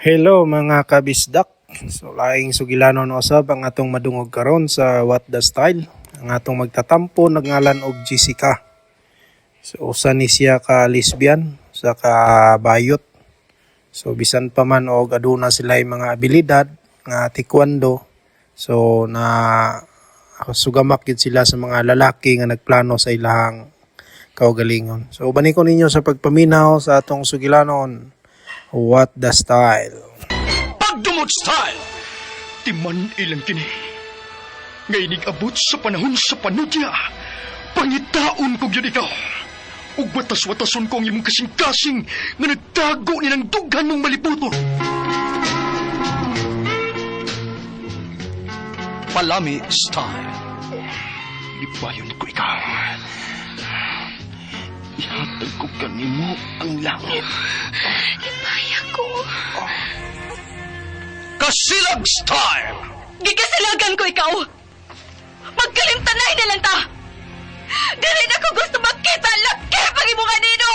Hello mga kabisdak. So laing sugilanon usab ang atong madungog karon sa What the Style. Ang atong magtatampo nagngalan og Jessica. So usa ni siya ka lesbian sa ka bayot. So bisan pa man og aduna sila mga abilidad nga taekwondo. So na sugamak gid sila sa mga lalaki nga nagplano sa ilahang kaugalingon. So uban ko ninyo sa pagpaminaw sa atong sugilanon What the Style. Pagdumot style! Timan ilang kini. Nga inig-abot sa panahon sa panudya. Pangitaon ko gyud ikaw. Ug watas-watason ko ang imong kasing-kasing nga nagtago ni ng dughan mong maliputon. Palami style. Libayon ko ikaw. Ihatag ko kanimo ang langit. Hibaya ko. Kasilag style! Gikasilagan ko ikaw! Magkalimtanay na lang ta! Dili na ko gusto makita laki pag imo kanino!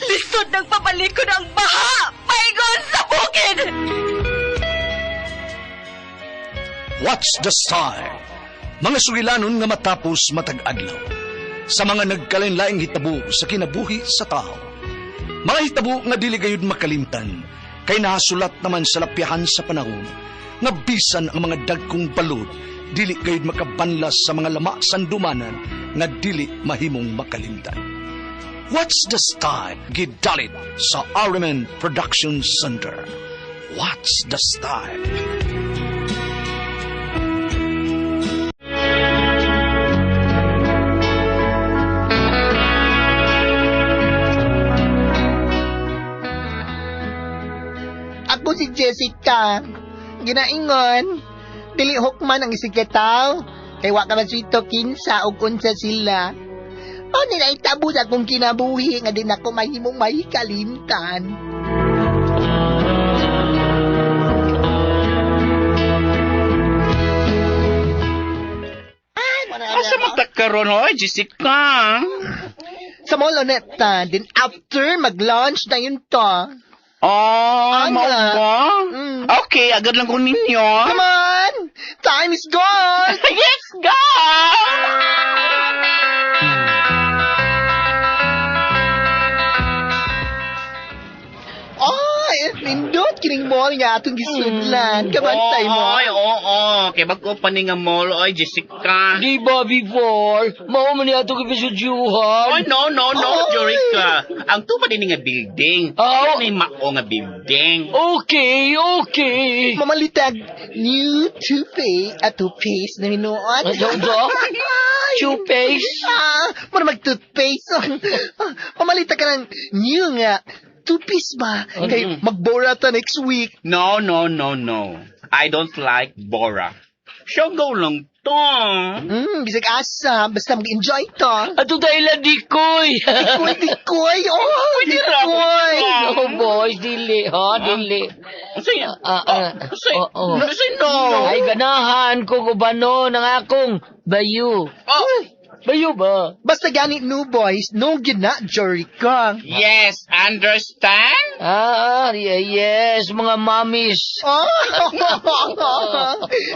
Lisod ng papalikon ang baha! Paingon sa bukid! What's the style? Mga sugilanon nga matapos matag adlaw. Sa mga nagkalain-laing hitabo sa kinabuhi sa tao. Mga hitabo nga dili gayud makalimtan, kay nahasulat naman sa lapyahan sa panahon, nga bisan ang mga dagkong balod, dili gayud makabanlas sa mga lama sandumanan nga dili mahimong makalimtan. What's the style? Gidalit sa Arimen Production Center. What's the style? Ako si Jessica. Ginaingon. Dili hukman ang isigkataw. Kay wa ka man swito kinsa ug unsa sila. O nila itabo sa akong kinabuhi nga di nako mahimong mahikalimtan. Ay, Asa man ta karon oy, Jessica? Sa mall oneta, then after mag-lunch na yun to. Oh, Ana. mao ba? Mm. Okay, agad lang ko ninyo. Come on! Time is gone! Let's go! Ay, nindot kining mall nga atong gisudlan. Kabantay mo. Oy, oo. Kay bag-o pa ni nga mall, oy, Jessica. Di ba before, mao man niya itong Oy, episodyuhan? no, no, no, Oy. Jerica. Ang tupa din nga building. Oh. Ano mao nga building? Okay, okay. Mamalitag, new toothpaste at toothpaste na minuot. Ano ba? Toothpaste? Ah, mura mag-toothpaste. Mamalitag ka ng new nga toothpaste ba? Kay magbora ta next week. No, no, no, no. I don't like Bora. Siyogaw lang to. Bisag asa, basta mag-enjoy to. Ato dahil dikoy. Dikoy, dikoy, oh, dikoy. No boys, dili ha, dili. Unsay? Ah, ah, Unsay? oo. Unsay no? Ay, ganahan ko gubano ng akong bayo. Oh, Bayo ba? Basta gani new boys, no gina, Jerica. yes, understand? Ah, ah, yes, mga mommies. Oh!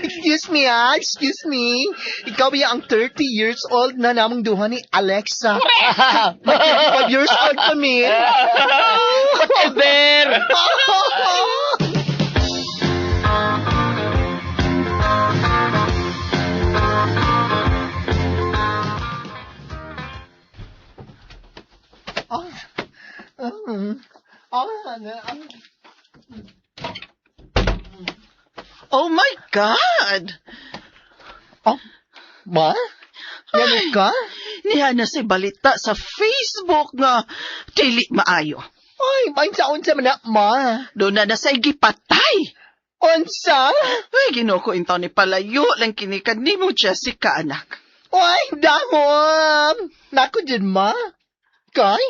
Excuse me, ah. Excuse me. Ikaw ba ang 30 years old na namong duha ni Alexa? May 25 years old kami. Whatever. Oh. Oh, ano, ah. Oh my God! Oh, ma? Yan ka? Niya na si balita sa Facebook nga dili maayo. Ay, maunsa-unsa man na, ma. Doon na na say gipatay. Unsa? Ay, Ginoo ko intaw ni palayo lang kini kanimo Jessica anak. Ay, dahom! Nako din, ma. Kay?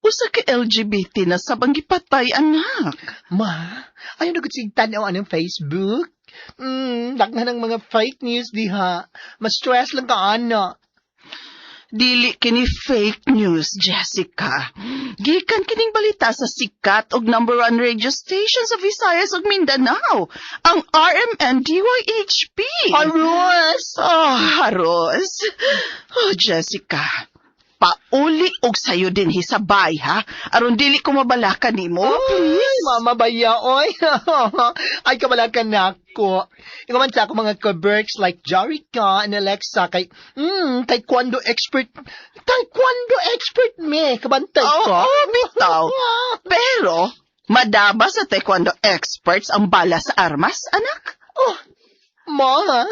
Usa ka LGBT na sabang gipatay anak. Ma, ayaw na sig tan-aw anong Facebook. Daghan ng mga fake news diha. Mas stress lang ka, ana. Dili kini fake news, Jessica. Gikan kining balita sa sikat og number 1 radio station sa Visayas ug Mindanao, ang RMN DYHP. Haros! Oh, haros. Oh, Jessica. Pauli og sayo dinhi sa bay, ha? Aron dili ko mabalaka nimo, please. Ay, mama baya, oy. Ay, kabalakan na ako. Ikaw man sa ako mga ka-berks like Jerica and Alexa kay, taekwondo expert. Taekwondo expert me. Kabantay Oo, ko. oh, bitaw. Pero, madaba sa taekwondo experts ang bala sa armas, anak? Oh, mama.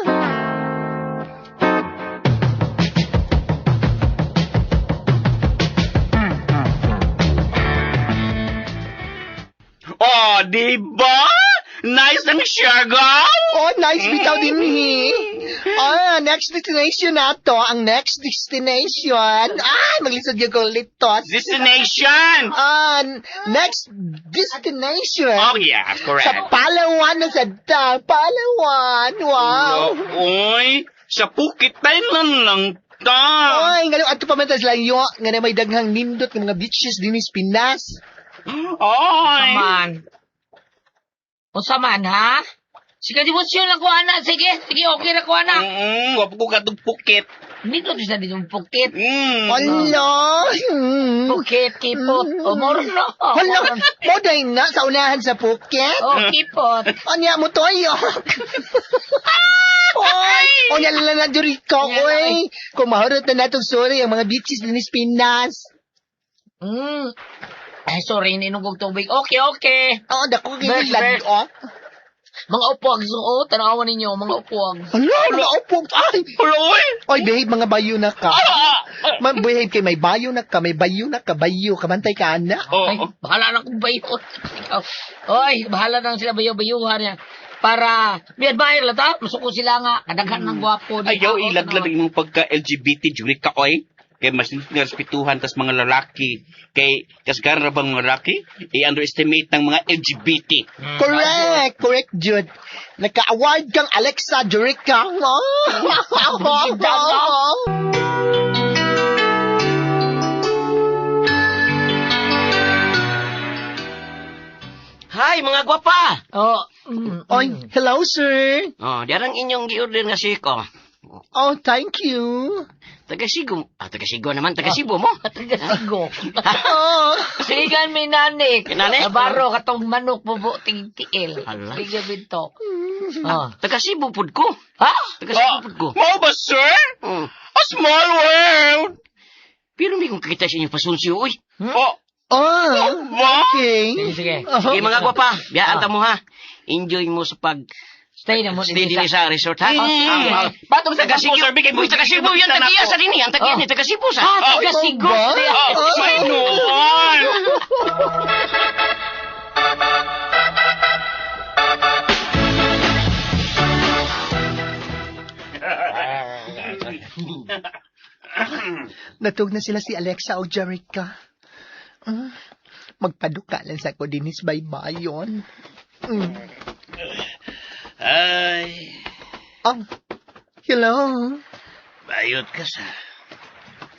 Oh, di ba? Nice ang Siargao! Oh, nice bitaw din hi. Ah, next destination na to. Ang next destination. Ah, maglisod yung ko litos. Destination! Ah, next destination. Oh, yeah, correct. Sa Palawan na sa da, Palawan. Wow. No, oy, sa Phuket, Thailand lang ta. Oy, ngano adto pa man tas layo, nga na may daghang nindot ng mga beaches dinhi sa Pinas. Oy. Saman. Unsa man, ha? Sige, debosyon lang ko, ana. Sige, sige, okay na ko, ana. Wapo ko katong Phuket. Nindot sa ditong Phuket. Hala. Phuket, kipot. O, moro no. Hala, mo day na sa unahan sa Phuket. O, kipot. Anya mo toyok. Oy, onya lang na diri ko, oy. Kung mahurot na natong sorry ang mga beaches dinhi sa Pinas. Ay, sorry, ininom kong tubig. Okay, okay. Oo, dako Bert, kini Bert. lag-o. Mga upuag, oo, tanawan ninyo, mga upuag. Hala, mga upuag. Ay, Hala, oy. Oy, behave mga bayo na ka. Man, behave kay may bayo na ka, may bayo na ka, bayo. Kabantay ka, anak. Oh, Ay, bahala na kung bayo. Ikaw. Oy, bahala na sila bayo-bayuhan niya. Para, may admire lang ta, masuko sila nga, kadaghan ng gwapo. di Ayaw, tao, ilaglag tanawan. imong pagka-LGBT, juri ka, oy. Kay mas nga respetuhan tas mga lalaki. Kay kasgaran ra bang mga lalaki? I-underestimate ng mga LGBT. Correct, correct, Jude. Naka-award kang Alexa Jurica. Hi, mga gwapa! Oh, Oy, hello, sir. Oh, diyan ang inyong gi-order nga siko. Oh, thank you. Taga Sigo. Ah, taga Sigo naman. Taga Cebu mo. Taga Sigo. Oh. Sigan mi nanik. Nanik? Nabaro katong manok bubo tingtiil. Hala. Sigan bito. Oh. Taga Cebu pud ko. Ha? Taga Cebu pud ko. Mao ba, sir? A small world! Pero may kong kakita sa inyong pasunsyo, uy. Oh, Oh, okay. Sige, sige. Sige, mga gwapa. Biyaan ta mo, ha. Enjoy mo sa pag... Stay na mo Stay din sa resort, ha? Patong sa Taga Cebu, Cebu, sir. Bigay mo. Uy, taga Cebu yan. Tagiya sa dinhi. Ang tagiya ni taga Cebu sa. Ah, taga Cebu. Oh, ay, noon! Natug na sila si Alexa o Jerica. Magpaduka lang sa ko dinis baybayon. Ay, Oh, hello. bayot ka sa.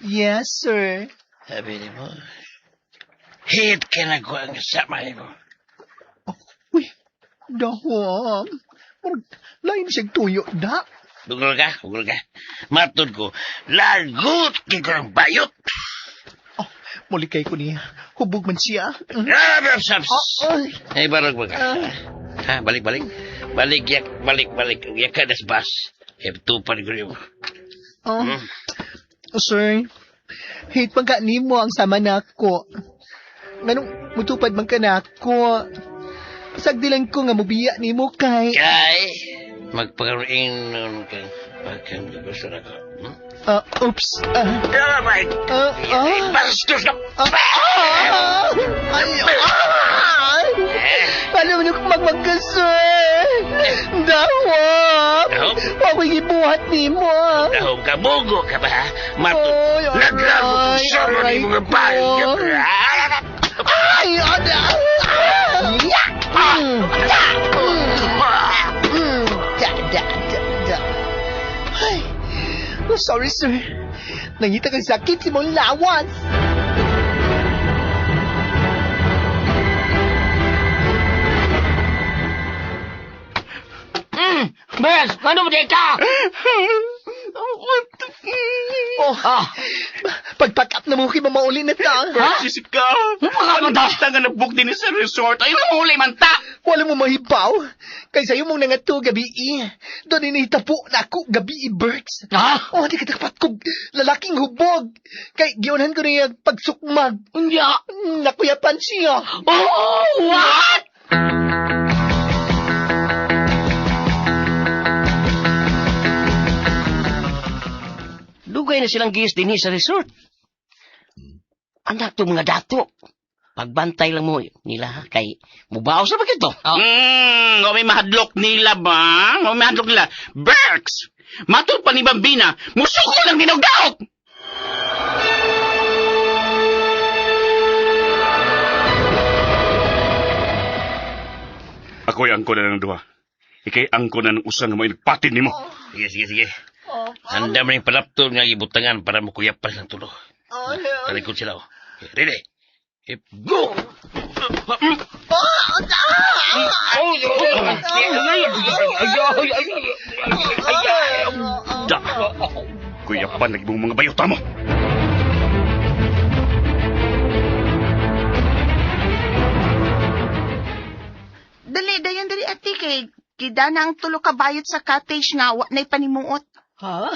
Yes, sir. Sabi ni mo, hit ka na ko ang sama ni mo. Uy, dahom. Murag, lain siyang tuyo, da. Bugol ka, bugol ka. Matod ko, lagot ka ang bayot. Oh, muli kay ko niya. Hubog man siya. Ah, saps. Oh, ay. Ay, barog ba ka? Ha, balik, balik. Balik, yak, balik, balik. Yak ka das bas. Tupan ko niyo. Oh. Sir, hate man ka nimo ang sama nako. Nganong mutupad man ka nako. Sagdilan ko nga mubiya nimo kay. Kay, magpakaroon nun ka. Pagkang gusto na ko. Oops. Oh my Bastos ka! Ay, ay! Alam mo kung magmag ka, sir. Dawam! Dahom? Ako'y gibuhat nimo. Dahom ka, bugo ka ba? Matod, Oy, aray, naglagot ang sama aray ni mga ko. bagay. Ay, ada! Ya! Ya! Da, da, da, da. Ay, oh, sorry, sir. Nangita kang sakit si mong lawas. Bes, ano mo ka? Oh, pag-pack up na mo kay mamauli na ta. Ha? Jessica! Ano Ano ta nga nag-book din sa resort? Ay, namuli man ta! Wala mo mahibaw. Kay sayo mong nangato gabi eh. Doon inihitapo na ako gabi eh, Berks. Ha? Oh, di ka dapat kog lalaking hubog. Kay giunahan ko niya pagsukmag. Unya. Nakuyapan siya. Oh, what? Dugay na silang gis dinhi sa resort. Anak to mga dato. Pagbantay lang mo nila ha, kay mubaw sa bakit to. O may mahadlok nila ba? O may mahadlok nila. Berks! Matod pa ni Bambina, musuko lang dinugdaot! Ako'y angko na ng duha. Ika'y angko na ng usang nga mainagpatin nimo. Sige, sige, sige. Handa mo yung palaptol nga ibutangan para makuyapan ng tulo. Talikod sila, oh. Okay, ready? Hip, go! Da! Kuyapan lagi mong mga bayota mo! Dali, dayon dali ate kay gidana ang tulo ka bayot sa cottage nga wa na'y panimuot. Ha?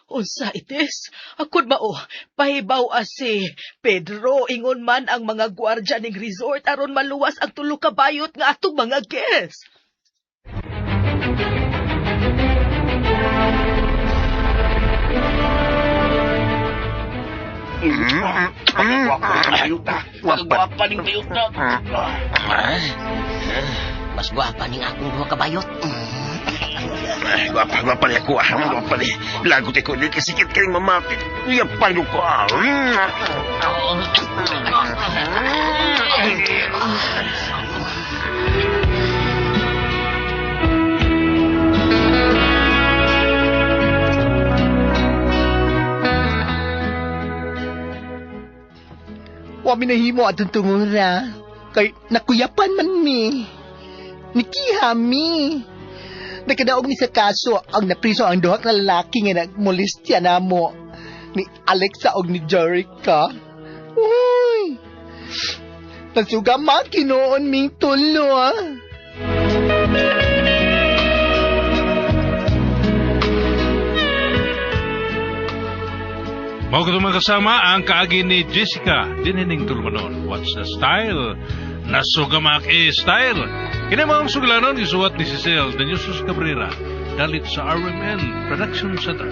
Unsa itis? Akod ba o, pahibaw si Pedro, ingon man ang mga gwardya ning resort aron maluwas ang tulo ka bayot nga atong mga guest. Pagkagwapa ng bayota. Pagkagwapa ng bayota. Mas gwapa ning akong duha ka bayot. Ay, gwapa, gwapa ni ako, ah. Gwapa ni. Lagot ako, di kasikit kayong mamapit. Yapan ko, ah. Wa mi nahimo atong tungura. Kay nakuyapan man mi. Nikiha mi. Nakadaog ni sa kaso ang napriso ang duha ka lalaki nga nagmolestya namo ni Alexa og ni Jerica. Uy. Nasuga ma kinoon ming tulo ah. Mao kato mga kasama ang kaagi ni Jessica dinining tulumanon. What's the style? Nasugamak e style. Kini mga suglanon gisuwat ni Cecil de Jesus Cabrera dalit sa RMN Production Center.